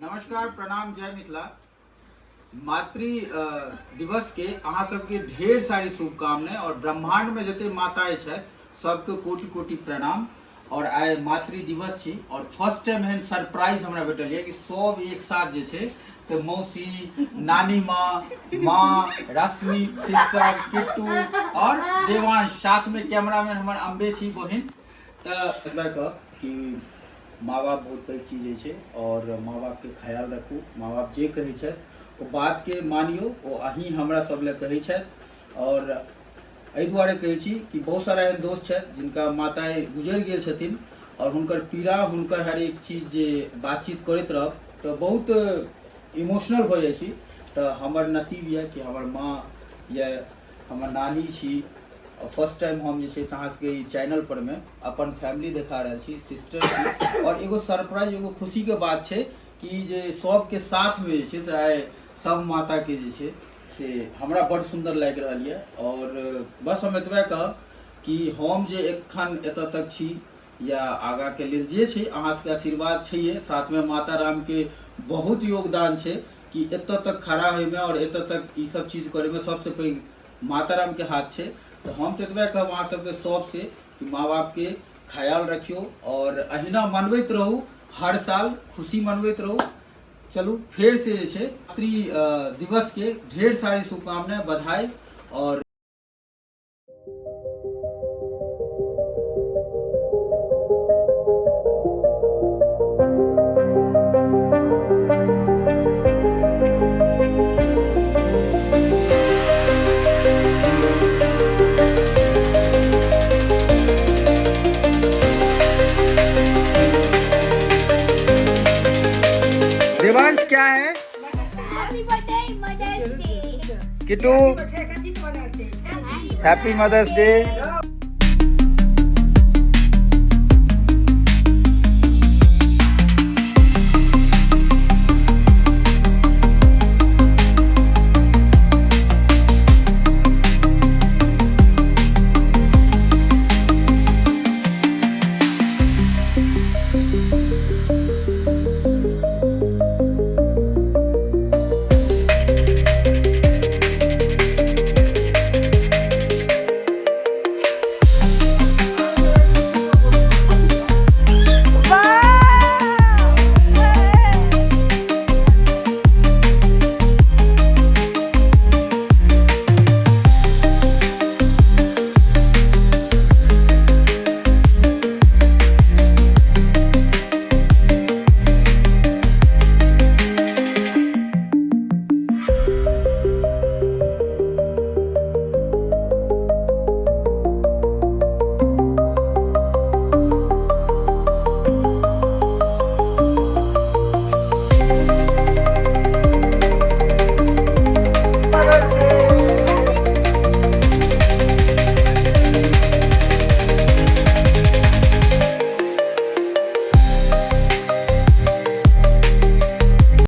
नमस्कार, प्रणाम, जय मिथिला। मातृ दिवस के अहाँ सबके ढेर सारी शुभकामनाएं और ब्रह्मांड में जते माताएं छथि सबके कोटि कोटि प्रणाम। और आइ मातृ दिवस छी और फर्स्ट टाइम एहन सरप्राइज हमरा भेटल यऽ कि सब एक साथ जे छै से मौसी, नानी माँ, माँ, रश्मि सिस्टर, किट्टू और देवांश, साथ में कैमरामैन हमर अम्बे छी बहिन। तऽ एतबा कहब कि माँ बाप बहुत पैघ चीज होइ छै और माँ बापके ख्याल रखू। माँ बाप जे कहै छथि ओ बातके मानियौ, ओ अहीं हमरा सब लए कहै छथि। और एहि दुआरे कहै छी कि बहुत सारा एहन दोस्त छथि जिनका माता गुजरि गेल छथिन और हुनकर पीड़ा, हुनकर हर एक चीज जे बातचीत करैत रहब तऽ बहुत इमोशनल भऽ जाइ छी। तऽ हमर नसीब यऽ कि हमर माँ यऽ, हमर नानी छी। फर्स्ट टाइम हम जे छै से अहाँ सबके ई चैनल पर मे अपन फैमिली देखा रहल छी, सिस्टर छी। और एगो सरप्राइज, एगो खुशी के बात छै कि जे सबके साथ मे जे छै से आइ सब माता के जे छै से हमरा बड़ सुन्दर लागि रहल यऽ। और बस हम एतबे कहब कि हम जे एखन एतऽ तक छी या आगाँ के लेल जे छै अहाँ सबके आशीर्वाद छैहे, साथमे माता राम के बहुत योगदान छै कि एतऽ तक खड़ा होइमे और एतऽ तक ई सब चीज करैमे सबसँ पैघ माता राम के हाथ छै। तऽ हम तऽ एतबे कहब अहाँ सबके सबसे कि माँ बाप के ख्याल रखियौ और अहिना मनबैत रहू, हर साल खुशी मनबैत रहू। चलू फेर से जे छै मातृ दिवस के ढेर सारी शुभकामना, बधाई। और देवांश क्या है? Happy birthday, Mother's Day. Kittu, happy Mother's Day.